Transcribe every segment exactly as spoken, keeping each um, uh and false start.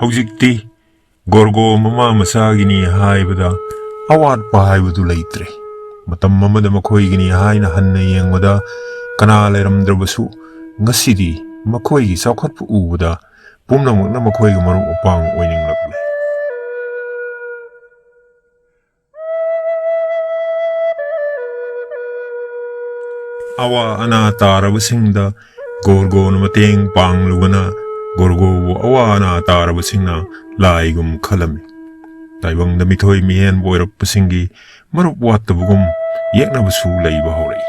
ꯍꯧꯖꯤꯛꯇꯤ ꯒꯣꯔꯒꯣ ꯃꯃꯥ ꯃꯆꯥꯒꯤꯅꯤ ꯍꯥꯏꯕꯗ ꯑꯋꯥꯠꯄ ꯍꯥꯏꯕꯗꯨ ꯂꯩꯇ꯭ꯔꯦ꯫ ꯃꯇꯝ ꯑꯃꯗ ꯃꯈꯣꯏꯒꯤꯅꯤ ꯍꯥꯏꯅ ꯍꯟꯅ ꯌꯦꯡꯕꯗ ꯀꯅꯥ ꯂꯩꯔꯝꯗ꯭ꯔꯕꯁꯨ, ꯉꯁꯤꯗꯤ ꯃꯈꯣꯏꯒꯤ ꯆꯥꯎꯈꯠꯄ ꯎꯕꯗ ꯄꯨꯝꯅꯃꯛꯅ ꯃꯈꯣꯏꯒꯤ ꯃꯔꯨꯞ ꯃꯄꯥꯡ ꯑꯣꯏꯅꯤꯡꯂꯛꯂꯦ꯫ ꯑꯋꯥ ꯑꯅꯥ ꯇꯥꯔꯕꯁꯤꯡꯗ ꯒꯣꯔꯒꯣꯅ ꯃꯇꯦꯡ ꯄꯥꯡꯂꯨꯕꯅ ꯒꯣꯔꯒꯣꯕꯨ ꯑꯋꯥ ꯑꯅꯥ ꯇꯥꯔꯕꯁꯤꯡꯅ ꯂꯥꯏꯒꯨꯝ ꯈꯜꯂꯝꯃꯤ꯫ ꯇꯥꯏꯕꯪꯗ ꯃꯤꯊꯣꯏ ꯃꯤꯍꯦꯟꯕ ꯑꯣꯏꯔꯛꯄꯁꯤꯡꯒꯤ ꯃꯔꯨꯞ ꯋꯥꯠꯇꯕꯒꯨꯝ ꯌꯦꯛꯅꯕꯁꯨ ꯂꯩꯕ ꯍꯧꯔꯛꯏ꯫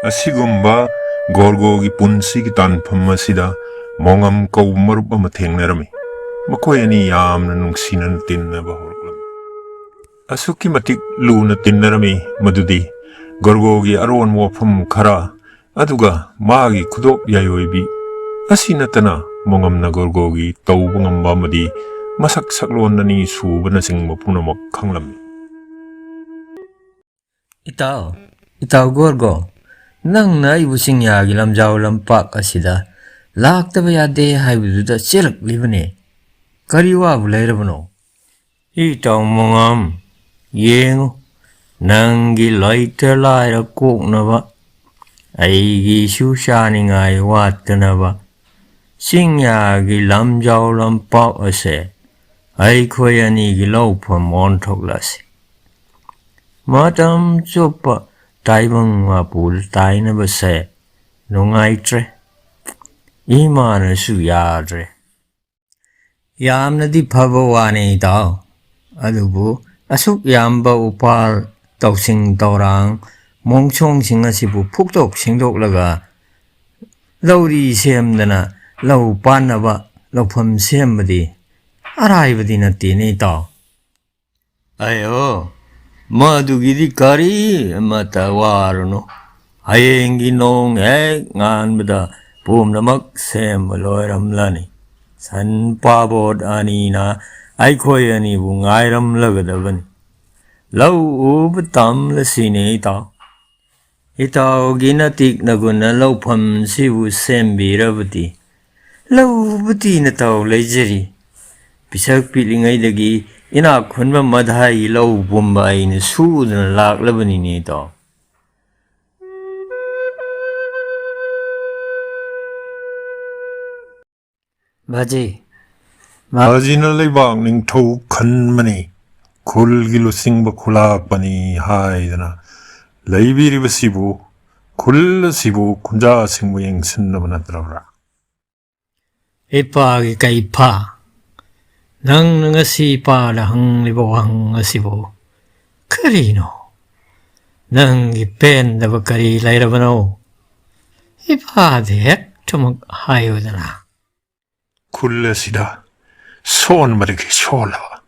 ꯑꯁꯤꯒꯨꯝꯕ ꯒꯣꯔꯒꯣꯒꯤ ꯄꯨꯟꯁꯤꯒꯤ ꯇꯥꯟꯐꯝ ꯑꯁꯤꯗ ꯃꯣꯉꯝ ꯀꯧꯕ ꯃꯔꯨꯞ ꯑꯃ ꯊꯦꯡꯅꯔꯝꯃꯤ꯫ ꯃꯈꯣꯏ ꯑꯅꯤ ꯌꯥꯝꯅ ꯅꯨꯡꯁꯤꯅꯅ ꯇꯤꯟꯅꯕ ꯍꯧꯔꯛꯂꯝꯃꯤ꯫ ꯑꯁꯨꯛꯀꯤ ꯃꯇꯤꯛ ꯂꯨꯅ ꯇꯤꯟꯅꯔꯝꯃꯤ ꯃꯗꯨꯗꯤ ꯒꯣꯔꯒꯣꯒꯤ ꯑꯔꯣꯟꯕ ꯋꯥꯐꯝ ꯈꯔ, ꯑꯗꯨꯒ ꯃꯥꯒꯤ ꯈꯨꯗꯣꯞ ꯌꯥꯏꯑꯣꯏꯕꯤ ꯑꯁꯤ ꯅꯠꯇꯅ ꯃꯣꯉꯝꯅ ꯒꯣꯔꯒꯣꯒꯤ ꯇꯧꯕ ꯉꯝꯕ ꯑꯃꯗꯤ ꯃꯁꯛ ꯁꯛꯂꯣꯟ ꯑꯅꯤ ꯁꯨꯕꯅꯆꯤꯡꯕ ꯄꯨꯝꯅꯃꯛ ꯈꯪꯂꯝꯃꯤ꯫ ꯏꯇꯥꯎ, ꯏꯇꯥꯎ ꯒꯣꯔꯒꯣ, ꯅꯪꯅ ꯑꯩꯕꯨ ꯆꯤꯡꯌꯥꯒꯤ ꯂꯝꯖꯥꯎ ꯂꯝꯄꯥꯛ ꯑꯁꯤꯗ ꯂꯥꯛꯇꯕ ꯌꯥꯗꯦ ꯍꯥꯏꯕꯗꯨꯗ ꯆꯦꯜꯂꯛꯂꯤꯕꯅꯦ꯫ ꯀꯔꯤ ꯋꯥꯕꯨ ꯂꯩꯔꯕꯅꯣ? ꯏꯇꯥꯎ ꯃꯉꯥꯝ, ꯌꯦꯡꯉꯨ, ꯅꯪꯒꯤ ꯂꯩꯇ ꯂꯥꯏꯔ ꯀꯣꯛꯅꯕ, ꯑꯩꯒꯤꯁꯨ ꯆꯥꯅꯤꯡꯉꯥꯏ ꯋꯥꯠꯇꯅꯕ, ꯆꯤꯡꯌꯥꯒꯤ ꯂꯝꯖꯥꯎ ꯂꯝꯄꯥꯛ ꯑꯁꯦ ꯑꯩꯈꯣꯏ ꯑꯅꯤꯒꯤ ꯂꯧꯐꯝ ꯑꯣꯟꯊꯣꯛꯂꯁꯤ꯫ ꯃꯇꯝ ꯆꯨꯞꯄ ꯇꯥꯏꯕꯪ ꯃꯄꯨꯗ ꯇꯥꯏꯅꯕꯁꯦ ꯅꯨꯡꯉꯥꯏꯇ꯭ꯔꯦ꯫ ꯏꯃꯥꯅꯁꯨ ꯌꯥꯗ꯭ꯔꯦ꯫ ꯌꯥꯝꯅꯗꯤ ꯐꯕ ꯋꯥꯅꯤ, ꯏꯇꯥꯎ꯫ ꯑꯗꯨꯕꯨ ꯑꯁꯨꯛ ꯌꯥꯝꯕ ꯎꯄꯥꯜ, ꯇꯧꯁꯤꯡ ꯇꯧꯔꯥꯡ, ꯃꯣꯡꯁꯣꯡꯁꯤꯡ ꯑꯁꯤꯕꯨ ꯐꯨꯛꯇꯣꯛ ꯁꯦꯡꯗꯣꯛꯂꯒ ꯂꯧꯔꯤ ꯁꯦꯝꯗꯅ ꯂꯧ ꯄꯥꯟꯅꯕ ꯂꯧꯐꯝ ꯁꯦꯝꯕꯗꯤ ꯑꯔꯥꯏꯕꯗꯤ ꯅꯠꯇꯦꯅꯦ, ꯏꯇꯥꯎ꯫ ꯑꯌꯣ, ꯃꯗꯨꯒꯤꯗꯤ ꯀꯔꯤ ꯑꯃꯠꯇ ꯋꯥꯔꯨꯅꯨ꯫ ꯍꯌꯦꯡꯒꯤ ꯅꯣꯡ ꯍꯦꯛ ꯉꯥꯟꯕꯗ ꯄꯨꯝꯅꯃꯛ ꯁꯦꯝꯕ ꯂꯣꯏꯔꯝꯂꯅꯤ꯫ ꯁꯟ ꯄꯥꯕꯣꯠ ꯑꯅꯤꯅ ꯑꯩꯈꯣꯏ ꯑꯅꯤꯕꯨ ꯉꯥꯏꯔꯝꯂꯒꯗꯕꯅꯤ꯫ ꯂꯧ ꯎꯕ ꯇꯝꯂꯁꯤꯅꯦ, ꯏꯇꯥꯎ꯫ ꯏꯇꯥꯎꯒꯤ ꯅꯇꯤꯛ ꯅꯒꯨꯟꯅ ꯂꯧꯐꯝꯁꯤꯕꯨ ꯁꯦꯝꯕꯤꯔꯕꯗꯤ ꯂꯧꯕꯗꯤ ꯅꯇꯥꯎ ꯂꯩꯖꯔꯤ꯫ ꯄꯤꯁꯛ ꯄꯤꯛꯂꯤꯉꯩꯗꯒꯤ ꯏꯅꯥꯛ ꯈꯨꯟꯕ ꯃꯗꯥꯏꯒꯤ ꯂꯧ ꯄꯨꯝꯕ ꯑꯩꯅ ꯁꯨꯗꯨꯅ ꯂꯥꯛꯂꯕꯅꯤꯅꯦ ꯏꯇꯥꯎ꯫ ꯕꯥꯖꯤ, ꯃꯥ- ꯕꯥꯖꯤꯅ ꯂꯩꯕꯥꯛ ꯅꯤꯡꯊꯧ ꯈꯟꯕꯅꯤ, ꯈꯨꯜꯒꯤ ꯂꯨꯆꯤꯡꯕ ꯈꯨꯂꯥꯛꯄꯅꯤ ꯍꯥꯏꯗꯅ ꯂꯩꯕꯤꯔꯤꯕꯁꯤꯕꯨ, ꯈꯨꯜ ꯑꯁꯤꯕꯨ ꯈꯨꯟꯖꯥꯁꯤꯡꯕꯨ ꯌꯦꯡꯁꯤꯟꯅꯕ ꯅꯠꯇ꯭ꯔꯕ꯭ꯔꯥ? ꯏꯄꯥꯒꯤ ꯀꯩꯐꯥ, ꯅꯪꯅ ꯉꯁꯤ ꯏꯄꯥꯗ ꯍꯪꯂꯤꯕ ꯋꯥꯍꯪ ꯑꯁꯤꯕꯨ ꯀꯔꯤꯅꯣ? ꯅꯪꯒꯤ ꯄꯦꯟꯗꯕ ꯀꯔꯤ ꯂꯩꯔꯕꯅꯣ? ꯏꯄꯥꯗ ꯍꯦꯛꯇꯃꯛ ꯍꯥꯏꯌꯨꯗꯅ꯫ ꯈꯨꯜ ꯑꯁꯤꯗ ꯁꯣꯟꯕꯗꯒꯤ ꯁꯣꯜꯂꯕ,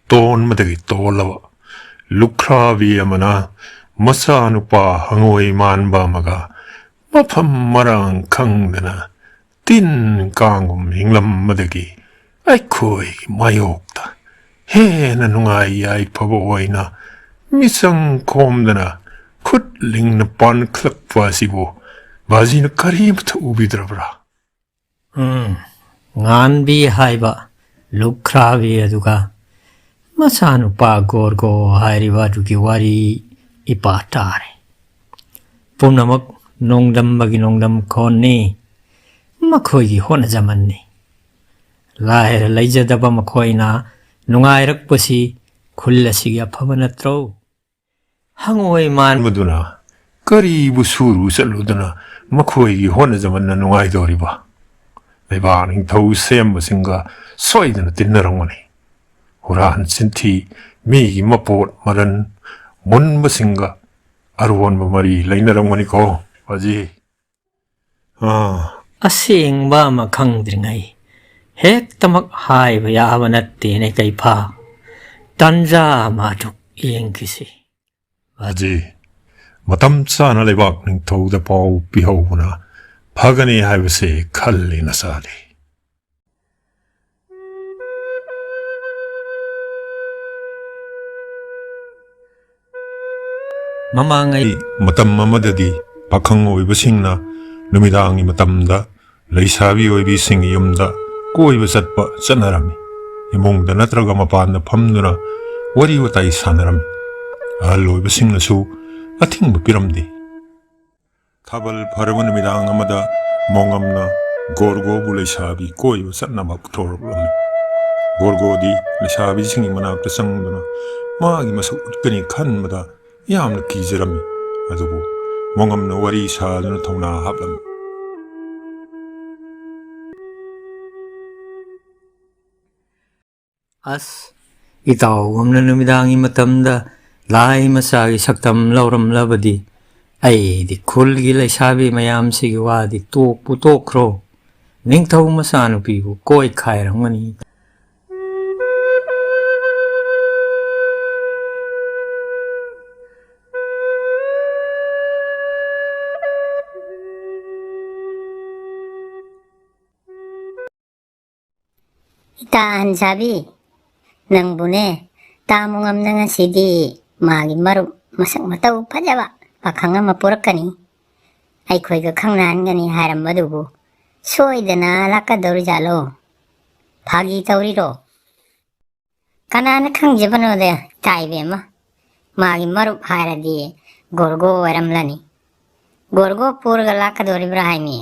ꯇꯣꯟꯕꯗꯒꯤ ꯇꯣꯜꯂꯕ ꯂꯨꯈ꯭ꯔꯥꯕꯤ ꯑꯃꯅ ꯃꯆꯥꯅꯨꯄꯥ ꯍꯪꯉꯣꯏ ꯃꯥꯟꯕ ꯑꯃꯒ ꯃꯐꯝ ꯃꯔꯥꯡ ꯈꯪꯗꯅ ꯇꯤꯟ ꯀꯥꯡꯒꯨꯝ ꯍꯤꯡꯂꯝꯕꯗꯒꯤ ꯑꯩꯈꯣꯏꯒꯤ ꯃꯥꯌꯣꯛꯇ ꯍꯦꯟꯅ ꯅꯨꯡꯉꯥꯏ ꯌꯥꯏꯐꯕ ꯑꯣꯏꯅ ꯃꯤꯆꯪ ꯈꯣꯝꯗꯅ ꯈꯨꯠ ꯂꯤꯡꯅ ꯄꯥꯟꯈꯠꯂꯛꯄ ꯑꯁꯤꯕꯨ ꯕꯥꯖꯤꯅ ꯀꯔꯤꯃꯠꯇ ꯎꯕꯤꯗ꯭ꯔꯕ꯭ꯔꯥ? ꯎꯝ, ꯉꯥꯟꯕꯤ ꯍꯥꯏꯕ ꯂꯨꯈ꯭ꯔꯥꯕꯤ ꯑꯗꯨꯒ ꯃꯆꯥꯅꯨꯄꯥ ꯒꯣꯔꯒꯣ ꯍꯥꯏꯔꯤꯕ ꯑꯗꯨꯒꯤ ꯋꯥꯔꯤ ꯏꯄꯥ ꯇꯥꯔꯦ꯫ ꯄꯨꯝꯅꯃꯛ ꯅꯣꯡꯗꯝꯕꯒꯤ ꯅꯣꯡꯗꯝ ꯈꯣꯟꯅꯤ, ꯃꯈꯣꯏꯒꯤ ꯍꯣꯠꯅꯖꯃꯟꯅꯤ꯫ ꯂꯥꯏꯔ ꯂꯩꯖꯗꯕ ꯃꯈꯣꯏꯅ ꯅꯨꯡꯉꯥꯏꯔꯛꯄꯁꯤ ꯈꯨꯜ ꯑꯁꯤꯒꯤ ꯑꯐꯕ ꯅꯠꯇ꯭ꯔꯣ? ꯍꯪꯉꯣꯏ ꯃꯥꯟꯕꯗꯨꯅ ꯀꯔꯤꯕꯨ ꯁꯨꯔꯨ ꯆꯠꯂꯨꯗꯅ ꯃꯈꯣꯏꯒꯤ ꯍꯣꯠꯅꯖꯃꯟꯅ ꯅꯨꯡꯉꯥꯏꯗꯧꯔꯤꯕ? ꯂꯩꯕꯥꯛ ꯅꯤꯡꯊꯧ ꯁꯦꯝꯕꯁꯤꯡꯒ ꯁꯣꯏꯗꯅ ꯇꯤꯟꯅꯔꯝꯒꯅꯤ꯫ ꯍꯨꯔꯥꯟ ꯆꯤꯟꯊꯤ, ꯃꯤꯒꯤ ꯃꯄꯣꯠ ꯃꯔꯟ ꯃꯨꯟꯕꯁꯤꯡꯒ ꯑꯔꯣꯟꯕ ꯃꯔꯤ ꯂꯩꯅꯔꯝꯒꯅꯤꯀꯣ, ꯕꯥꯖꯤ꯫ ꯑꯥ꯫ ꯑꯁꯦꯡꯕ ꯑꯃ ꯈꯪꯗ꯭ꯔꯤꯉꯩ ꯍꯦꯛꯇꯃꯛ ꯍꯥꯏꯕ ꯌꯥꯕ ꯅꯠꯇꯦꯅꯦ ꯀꯩꯐꯥ꯫ ꯇꯟꯖꯥ ꯑꯃ ꯑꯗꯨꯛ ꯌꯦꯡꯈꯤꯁꯤ꯫ ꯕꯥꯖꯤ, ꯃꯇꯝ ꯆꯥꯅ ꯂꯩꯕꯥꯛ ꯅꯤꯡꯊꯧꯗ ꯄꯥꯎ ꯄꯤꯍꯧꯕꯅ ꯐꯒꯅꯤ ꯍꯥꯏꯕꯁꯦ ꯈꯜꯂꯤ ꯅꯆꯥꯗꯤ꯫ ꯃꯃꯥꯡꯉꯩ ꯃꯇꯝ ꯑꯃꯗꯗꯤ ꯄꯥꯈꯪ ꯑꯣꯏꯕꯁꯤꯡꯅ ꯅꯨꯃꯤꯗꯥꯡꯒꯤ ꯃꯇꯝꯗ ꯂꯩꯁꯥꯕꯤ ꯑꯣꯏꯕꯤꯁꯤꯡꯒꯤ ꯌꯨꯝꯗ ꯀꯣꯏꯕ ꯆꯠꯄ ꯆꯠꯅꯔꯝꯃꯤ꯫ ꯏꯃꯨꯡꯗ ꯅꯠꯇ꯭ꯔꯒ ꯃꯄꯥꯟꯗ ꯐꯝꯗꯨꯅ ꯋꯥꯔꯤ ꯋꯥꯇꯥꯏ ꯁꯥꯟꯅꯔꯝꯃꯤ꯫ ꯑꯍꯜ ꯑꯣꯏꯕꯁꯤꯡꯅꯁꯨ ꯑꯊꯤꯡꯕ ꯄꯤꯔꯝꯗꯦ꯫ ꯊꯥꯕꯜ ꯐꯔꯕ ꯅꯨꯃꯤꯗꯥꯡ ꯑꯃꯗ ꯃꯣꯉꯝꯅ ꯒꯣꯔꯒꯣꯕꯨ ꯂꯩꯁꯥꯕꯤ ꯀꯣꯏꯕ ꯆꯠꯅꯕ ꯄꯨꯊꯣꯔꯛꯂꯝꯃꯤ꯫ ꯒꯣꯔꯒꯣꯗꯤ ꯂꯩꯁꯥꯕꯤꯁꯤꯡꯒꯤ ꯃꯅꯥꯛꯇ ꯆꯪꯗꯨꯅ ꯃꯥꯒꯤ ꯃꯁꯛ ꯎꯠꯀꯅꯤ ꯈꯟꯕꯗ ꯌꯥꯝꯅ ꯀꯤꯖꯔꯝꯃꯤ꯫ ꯑꯗꯨꯕꯨ ꯃꯣꯉꯝꯅ ꯋꯥꯔꯤ ꯁꯥꯗꯨꯅ ꯊꯧꯅꯥ ꯍꯥꯞꯂꯝꯃꯤ꯫ ꯑꯁ, ꯏꯇꯥꯎꯒꯨꯝꯅ ꯅꯨꯃꯤꯗꯥꯡꯒꯤ ꯃꯇꯝꯗ ꯂꯥꯏ ꯃꯆꯥꯒꯤ ꯁꯛꯇꯝ ꯂꯧꯔꯝꯂꯕꯗꯤ ꯑꯩꯗꯤ ꯈꯨꯜꯒꯤ ꯂꯩꯁꯥꯕꯤ ꯃꯌꯥꯝꯁꯤꯒꯤ ꯋꯥꯗꯤ ꯇꯣꯛꯄꯨ ꯇꯣꯛꯈ꯭ꯔꯣ, ꯅꯤꯡꯊꯧ ꯃꯆꯥꯅꯨꯄꯤꯕꯨ ꯀꯣꯏꯈꯥꯏꯔꯝꯒꯅꯤ꯫ ꯏꯇꯥ ꯑꯍꯟꯁꯥꯕꯤ, ꯅꯪꯕꯨꯅꯦ, ꯇꯥꯃꯣ ꯉꯝꯅ ꯉꯁꯤꯗꯤ ꯃꯥꯒꯤ ꯃꯔꯨꯞ ꯃꯁꯛ ꯃꯇꯧ ꯐꯖꯕ ꯄꯥꯈꯪ ꯑꯃ ꯄꯨꯔꯛꯀꯅꯤ, ꯑꯩꯈꯣꯏꯒ ꯈꯪꯅꯍꯟꯒꯅꯤ ꯍꯥꯏꯔꯝꯕꯗꯨꯕꯨ ꯁꯣꯏꯗꯅ ꯂꯥꯛꯀꯗꯧꯔꯤꯖꯥꯠꯂꯣ? ꯐꯥꯒꯤ ꯇꯧꯔꯤꯔꯣ? ꯀꯅꯥꯅ ꯈꯪꯖꯕꯅꯣꯗ, ꯏꯇꯥ ꯏꯕꯦꯝꯃ꯫ ꯃꯥꯒꯤ ꯃꯔꯨꯞ ꯍꯥꯏꯔꯗꯤ ꯒꯣꯔꯒꯣ ꯑꯣꯏꯔꯝꯂꯅꯤ꯫ ꯒꯣꯔꯒꯣ ꯄꯨꯔꯒ ꯂꯥꯛꯀꯗꯧꯔꯤꯕ꯭ꯔꯥ ꯍꯥꯏꯃꯤ?